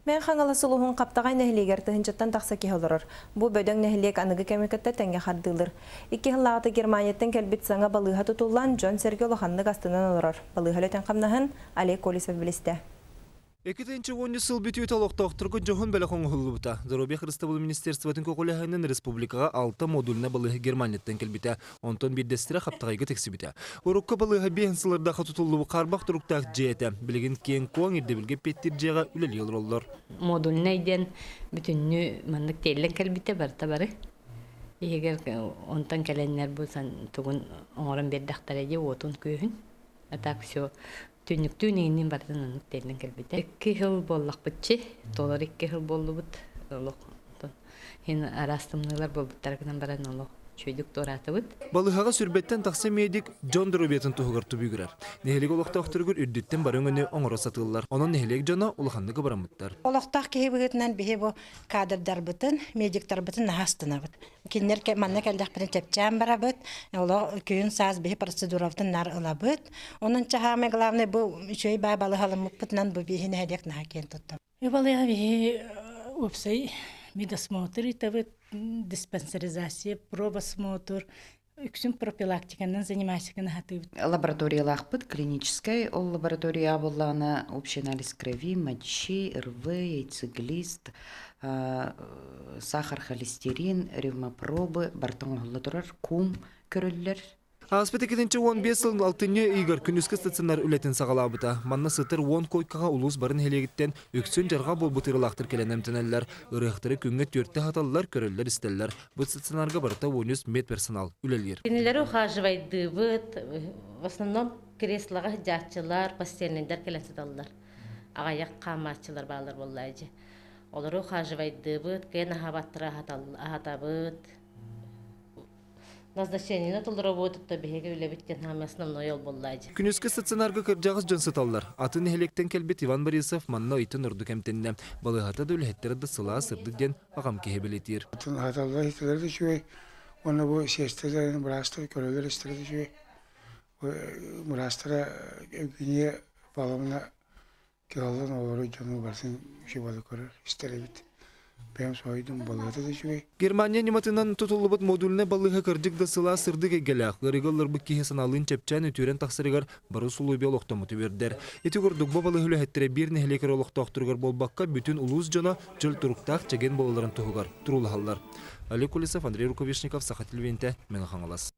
Мэҥэ Хаҥалас улууһун Хаптаҕай нэһилиэгэр тыһыынчаттан тахса киһи олорор. Бу бөдөҥ нэһилиэк аныгы кэми кытта тэҥҥэ хардыылыр. Икки сыллааҕыта Германияттан кэлбит саҥа балыыһа тутуллан, дьон-сэргэ улаханнык астынан олорор. Балыыһа үлэтин хамнаһын Олег Колесов билистэ. 2010 сыл бүтүүтэ олохтоохторго дьоһун бэлэх оҥоһуллубута. Здоровье Христобол министерствотын көҕүлээһинин республикаҕа алта модульнай балыыһа Германияттан кэлбитэ. Онтон биирдэстэрэ Хаптаҕайга тиксибитэ. Урукку балыыһа биэһин сыллардаахха тутуллубут хаарбах туруктаах дьиэ этэ. Билигин киэҥ-куоҥ ирдэбилгэ эппиэттиир дьиэҕэ үлэлии олороллор. Модульнай диэн бүтүннүү маннык тиэллэн кэлбитэ барыта бары. Иһигэр онтон кэлэннэр бу тугун оҥорон биэрдэхтэрэ дии уотун-күөһүн. А так все түннүктүүн иҥнин барытын оннук тиэллэн кэлбитэ. Икки сыл буоллахпытчы, толору икки сыл буоллубут. Олох Хин араас тымныылар буолбуттара гынан баран олох үчүгэйдик туораатыбыт. Балыыһаҕа сүрбэттэн тахса медик дьон доруобуйатын туһугар түбүгүрэр. Нэһилиэк олохтоохторугар үрдүттэн бары өҥөнү оҥоро сатыыллар. Онон нэһилиэк дьоно улаханнык абыраммыттар. Олохтоох киһи быһыытынан биһи бу кадрдарбытын, медиктарбытын наһаа астынабыт. Кинилэр манна кэллэхпитинэ чэпчээн барабыт, олох күһүн-саас биһи процедурабытын наар ылабыт. Онон чаһаамай главное бу үчүгэй баай балыһаламмыппытынан бу биһи нэһилиэк наһаа киэн туттабыт. Балыыһа биһи уопсай медосмотр ыытабыт, диспансеризация, пробосмотр, үксүн профилактиканан занимайся аһатыыбыт. Лабораториялаахпыт клиническэй, ол лаборатория буоллаҕына общий анализ крови, мочи, РВ, яйцеглист, сахар, холестерин, ревмопробы барыта оҥоһулла турар, кум көрөллөр. Ааспыт 2015 сылын алтынньы ыйыгар күнүскү стационар үлэтин саҕалаабыта. Манна сытар уон койкаҕа улуус бары нэһилиэгиттэн үксүн дьарҕа буолбут ырылаахтар кэлэн эмтэнэллэр. Ырыһахтары күҥҥэ түөртэ аһаталлар, көрөллөр-истэллэр. Бу стационарга барыта 13 медперсонал үлэлиир. Кинилэри ухаживайдыыбыт, в основном креслоҕа сылдьааччылар, постельнайдар кэлэн сыталлар. Аҕыйах хаамааччылар бааллар буоллаа дьэ. Олору ухаживайдыыбыт, кыайан аһаабаттара аһатабыт. Назначениены толоробут, биһиги үлэбит диэн хаамыы основной ол буолла дии. Күнүскү стационарга кырдьаҕас дьон сыталлар. Атын нэһилиэктэн кэлбит Иван Борисов манна ыйтан ордук эмтэннэ. Балыыһата да үлэһиттэрэ да сылаас, сырдык диэн аҕам киһи бэлиэтиир. Аһаталлар иһиттэлэр да үчүгэй. Уонна бу сиэстэрэлэрин быраастар көрөлөр-истэрэ да үчүгэй. Быраастара Евгения Павловна Кыһаллан олорор дьону барытын үчүгэй көрөр, истэр эбит. Бэйэм соһуйдум, балыыһата да үчүгэй. Германия ньыматынан тутуллубут модульнай балыыһа кырдьык да сылаас сырдык эйгэлээх, ыарыыга ылларбыт киһи санаалыын чэпчээн үтүөрэн тахсарыгар бары усулуобуйа олохтоммут үөрдэр. Ити курдук бу балыыһа үлэһиттэрэ биир нэһилиэк эрэ олохтоохторугар буолбакка, бүтүн улуус дьоно чөл туруктаах чэгиэн буолалларын туһугар туруулаһаллар. Олег Колесов, Андрей Рукавишников, Саха телевидениетэ, Мэҥэ Хаҥалас.